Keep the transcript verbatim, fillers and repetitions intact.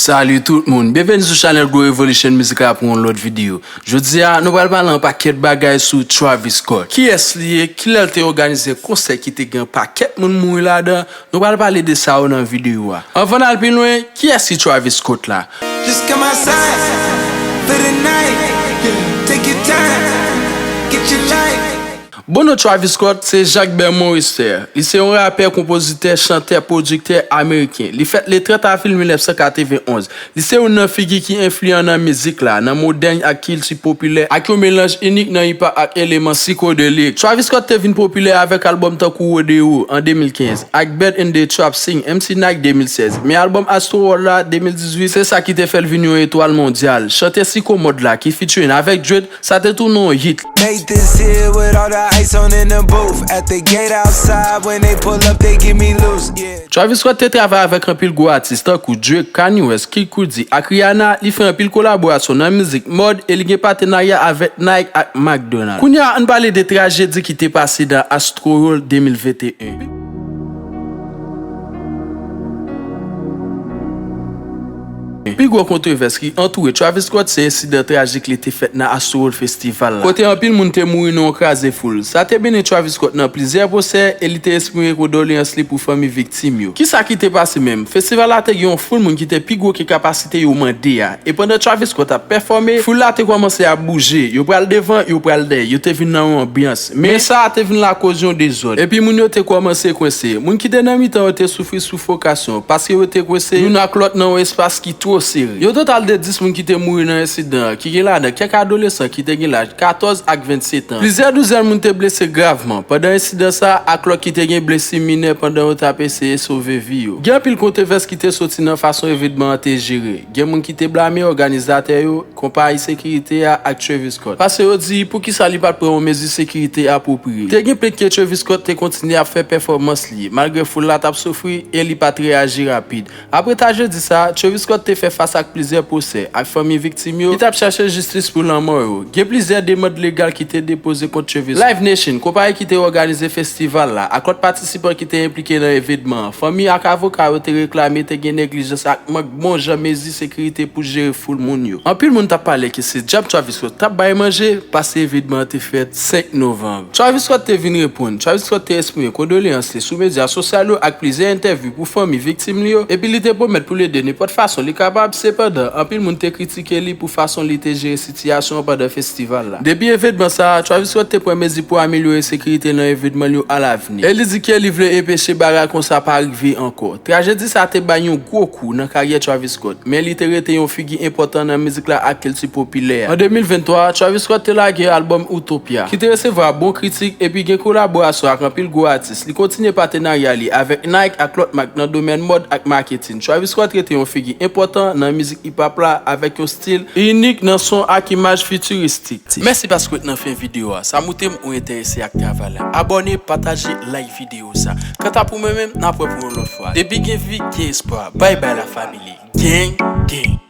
Salut tout moun, byenveni sou chanèl Gwo Revolution Music la pou yon lòt videyo. Jodi a, nou pral pale yon pakèt bagay sou Travis Scott. Kiyès li ye, kilè l te òganize konsè ki te gen yon pakèt moun mouri ladan, nou pral pale de sa yo nan videyo a. Anvan n al pi lwen, kiyès ki Travis Scott la? Just come outside for the night. Yeah. Take your time, get your life. Bon non Travis Scott se Jacques Bermond Webster. Li se yon rapè, konpozitè, chantè, pwodiktè ameriken. Li fèt le trant avril mil nèf san katrevenn onz. Li se youn nan figi ki enfliyan nan mizik la, nan modèn ak kilti popilè, ak yon melanj inik nan hip-hop ak eleman psikodelik. Travis Scott te vin popilè avèk albòm tankou Rodeo an de mil kenz, ak Birds in the Trap, Sing, M C Nike de mil sèz. Men albòm Astroworld la, de mil dizuit, se sa ki te fè l vin yon etwal mondyal. Chante Sicko Mode la, ki featuring avèk Drake, sa te tounen yon hit. Made this here with all the ice on in the booth. At the gate outside, when they pull up, they give me loose. Yeah. Travis Scott te travay avèk anpil gwo atis tankou Drake, Kanye West, Kid Cudi ak Rihanna. Li fè anpil kolaborasyon nan mizik mòd e li gen patenarya avèk Nike ak McDonald's. Kounye a, ann pale de trajedi ki te pase nan Astroworld de mil venteyen. Pi gwo kontwovès ki antoure Travis Scott se ensidan trajik li te fèt nan Astroworld Festival la, kote anpil moun te mouri nan yon kraze foul. Sa te mennen Travis Scott nan plizyè pwosè e li te eksprime kondoleyans li pou fanmi viktim yo. Kisa ki te pase menm? Festival la te gen yon foul moun ki te pi gwo ke kapasite yo mande a. E pandan Travis Scott ap pèfòme, foul la te kòmanse ap bouje. Yo pral devan, yo pral dèyè. Yo te vin nan yon anbyans. Men sa a te vin lakoz yon dezòd. Epi moun yo te kòmanse kwense. Moun ki te nan mitan yo te soufri sifokasyon, paske yo te kwense youn ak lòt nan yon espas ki twò sere. Yon total de dis moun ki te mouri nan ensidan an, ki gen ladan kèk adolesan ki te gen laj katòz ak vennsèt an. Plizyè douzèn moun te blese gravman pandan ensidan sa a, ak lòt ki te gen blesi minè pandan yo t ap eseye sove vi yo. Gen anpil kontwovès ki te soti nan fason evenman an te jere. Gen moun ki te blame òganizatè yo, konpayi sekirite a ak Travis Scott, paske yo di poukisa li pa t pran yon mezi sekirite apwopriye. Te gen plent ke Travis Scott te kontinye ap fè pèfòmans li, malgre foul la t ap soufri e li pa t reyaji rapid. Apre trajedi sa a, Travis Scott te fè fas ak plizyè pwosè ak fanmi viktim yo ki t ap chache jistis pou lanmò yo. Gen plizyè demann legal ki te depoze kont Travis Scott. Live Nation, konpayi ki te òganize festival la, ak lòt patisipan ki te enplike nan evenman an, fanmi ak avoka yo te reklame te gen neglijans ak mank bon jan mezi sekirite pou jere foul moun yo. Anpil moun t ap pale ke se djab Travis Scott t ap bay manje, paske evenman an te fèt senk novanm. Travis Scott te vin reponn. Travis Scott te eksprime kondoleyans li sou medya sosyal yo ak plizyè entèvyou pou fanmi viktim li yo, epi li te pwomèt pou l ede nenpòt fason li kapab. Sepandan, anpil moun te kritike li pou fason li te jere sitiyasyon an pandan festival la. Depi evenman sa a, Travis Scott te pran mezi pou amelyore sekirite nan evenman l yo alavni. E li di ke li vle enpeche bagay konsa pa rive ankò. Trajedi sa a te bay yon gwo kou nan karyè Travis Scott, men li te rete yon figi enpòtan nan mizik la ak kilti popilè a. An de mil venntwa, Travis Scott te lage albòm Utopia, ki te resevwa bon kritik epi gen kolaborasyon ak anpil gwo atis. Li kontinye patenarya li avèk Nike ak lòt mak nan domèn mòd ak maketin. Travis Scott rete yon figi enpòtan nan mizik hip-hop la avèk yon stil inik nan son ak imaj fitiristik. Mèsi paske w t nan fen videyo a. Sa montre m ou enterese ak travay la. Abòne, pataje, like videyo sa. Kanta pou mwen menm, n ap wè pou yon lòt fwa. Depi gen vi, gen espwa. Bye bye la family. Gang, gang.